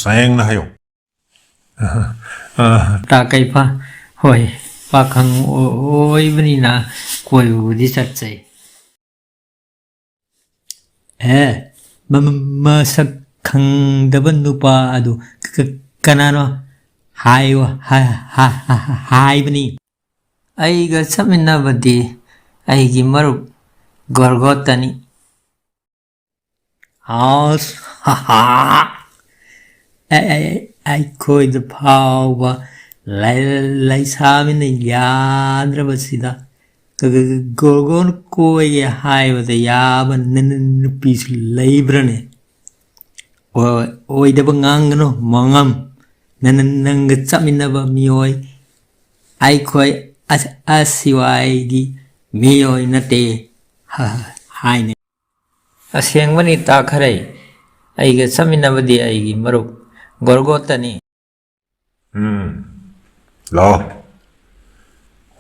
ꯁꯦꯡꯅ ꯍꯥꯏꯌꯨ꯫ ꯑ, ꯇꯥ ꯀꯩꯐꯥ, ꯍꯣꯏ, ꯄꯥꯈꯪ ꯑꯣ-, ꯑꯣꯏꯕꯅꯤꯅ ꯀꯣꯏꯕꯕꯨꯗꯤ ꯆꯠꯆꯩ꯫ ꯑꯦ, ꯃ-, ꯃ-, ꯃꯁꯛ ꯈꯪꯗꯕ ꯅꯨꯄꯥ ꯑꯗꯨ ꯀ-, ꯀ-, ꯀꯅꯥꯅꯣ? ꯍꯥꯏꯌꯨ, ꯍꯥ-, ꯍꯥ-, ꯍꯥ-, ꯍꯥꯏꯕꯅꯤ꯫ ꯑꯩꯒ ꯆꯠꯃꯤꯟꯅꯕꯗꯤ ꯑꯩꯒꯤ ꯃꯔꯨꯞ ꯒꯣꯔꯒꯣꯇꯅꯤ꯫ ꯑꯁ, ꯍꯥ, ꯍꯥ꯫ ꯑꯩ, ꯑꯩ, ꯑꯩꯈꯣꯏꯗ ꯐꯥꯎꯕ ꯂꯩ-, ꯂꯩꯁꯥꯕꯤꯅ ꯌꯥꯗ꯭ꯔꯕꯁꯤꯗ, ꯒ-, ꯒ-, ꯒ-, ꯒꯣꯔꯒꯣꯟ ꯀꯣꯏꯒꯦ ꯍꯥꯏꯕꯗ ꯌꯥꯕ ꯅ-, ꯅ-, ꯅꯨꯄꯤꯁꯨ ꯂꯩꯕ꯭ꯔꯅꯦ? ꯑꯣꯏ-, ꯑꯣꯏꯗꯕ ꯉꯥꯡꯒꯅꯨ, ꯃꯉꯝ꯫ ꯅ-, ꯅ-, ꯅꯪꯒ ꯆꯠꯃꯤꯟꯅꯕ ꯃꯤꯑꯣꯏ ꯑꯩꯈꯣꯏ ꯑꯁ-, ꯑꯁꯤꯋꯥꯏꯒꯤ ꯃꯤꯑꯣꯏ ꯅꯠꯇꯦ ꯍ-, ꯍꯥꯏꯅ꯫ ꯑꯁꯦꯡꯕꯅꯤ ꯇꯥꯈꯔꯦ, ꯑꯩꯒ ꯆꯠꯃꯤꯟꯅꯕꯗꯤ ꯑꯩꯒꯤ ꯃꯔꯨꯞ ꯒꯣꯔꯒꯣꯇꯅꯤ꯫ ꯎꯝ, ꯂꯥꯛꯑꯣ꯫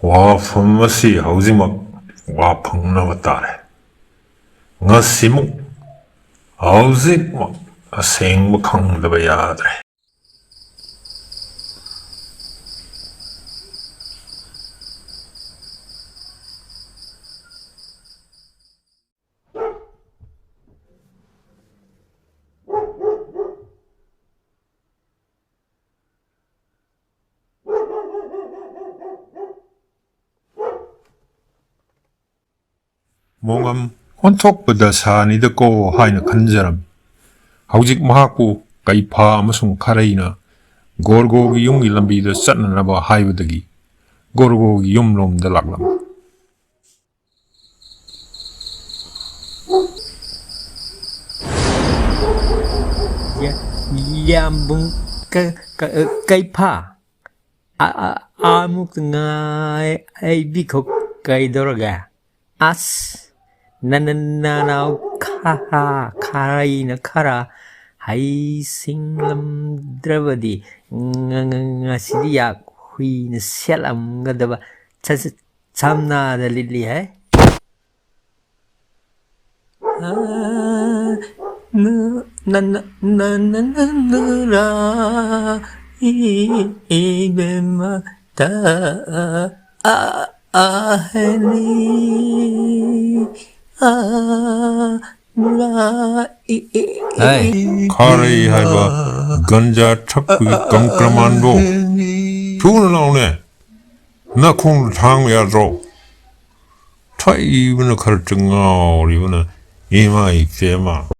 ꯋꯥꯐꯝ ꯑꯁꯤ ꯍꯧꯖꯤꯛꯃꯛ ꯋꯥ ꯐꯪꯅꯕ ꯇꯥꯔꯦ꯫ ꯉꯁꯤꯃꯨꯛ, ꯍꯧꯖꯤꯛꯃꯛ ꯑꯁꯦꯡꯕ ꯈꯪꯗꯕ ꯌꯥꯗ꯭ꯔꯦ꯫ ꯃꯣꯉꯝ ꯑꯣꯟꯊꯣꯛꯄ ꯗꯁꯥꯅꯤꯗꯀꯣ ꯍꯥꯏꯅ ꯈꯟꯖꯔꯝꯃꯤ꯫ ꯍꯧꯖꯤꯛ ꯃꯍꯥꯛꯄꯨ ꯀꯩꯐꯥ ꯑꯃꯁꯨꯡ ꯈꯔꯩꯅ ꯒꯣꯔꯒꯣꯒꯤ ꯌꯨꯝꯒꯤ ꯂꯝꯕꯤꯗ ꯆꯠꯅꯅꯕ ꯍꯥꯏꯕꯗꯒꯤ ꯒꯣꯔꯒꯣꯒꯤ ꯌꯨꯝꯂꯣꯝꯗ ꯂꯥꯛꯂꯝꯃꯤ꯫ ꯌꯥ-, ꯌꯥꯝꯕꯨꯡ ꯀ-, ꯀ-, ꯀꯩꯐꯥ꯫ ꯑ-, ꯑ-, ꯑꯃꯨꯛꯇ ꯉꯥꯏ-, ꯍꯥꯏꯕꯤꯈꯣ ꯀꯩꯗꯧꯔꯒꯦ? ꯑꯁ, ꯅ-, ꯅ-, ꯅꯅꯥꯎ ꯈꯥ-, ꯈꯥꯔꯩꯅ ꯈꯔ ꯍꯩꯁꯤꯡꯂꯝꯗ꯭ꯔꯕꯗꯤ ꯉ-, ꯉ-, ꯉꯁꯤꯗꯤ ꯌꯥꯛ ꯍꯨꯏꯅ ꯁꯦꯠꯂꯝꯒꯗꯕ ꯁ-, ꯁ-, ꯁꯝꯅꯥꯗ ꯂꯤꯠꯂꯤ ꯍꯥꯏ꯫ ꯑ, ꯅ, ꯅ, ꯅ, ꯅ, ꯅ, ꯅ, ꯔꯥ, ꯏ, ꯏꯕꯦꯝꯃ, ꯇ, ꯑ, ꯑ, ꯑꯍꯦꯂꯤ, ꯑ, ꯈꯥꯔꯩ ꯍꯥꯏꯕ ꯒꯟꯖꯥ ꯊꯛꯄꯒꯤ ꯀꯪꯀ꯭ꯔꯃꯥꯟꯗꯣ ꯊꯨꯅ ꯂꯥꯎꯅꯦ꯫ ꯅꯈꯣꯡꯗ ꯊꯥꯡ ꯌꯥꯗ꯭ꯔꯣ? ꯊꯛꯏꯕꯅ ꯈꯔ ꯉꯥꯎꯔꯤꯕꯅ ꯏꯃꯥ ꯏꯄꯦꯝꯃ꯫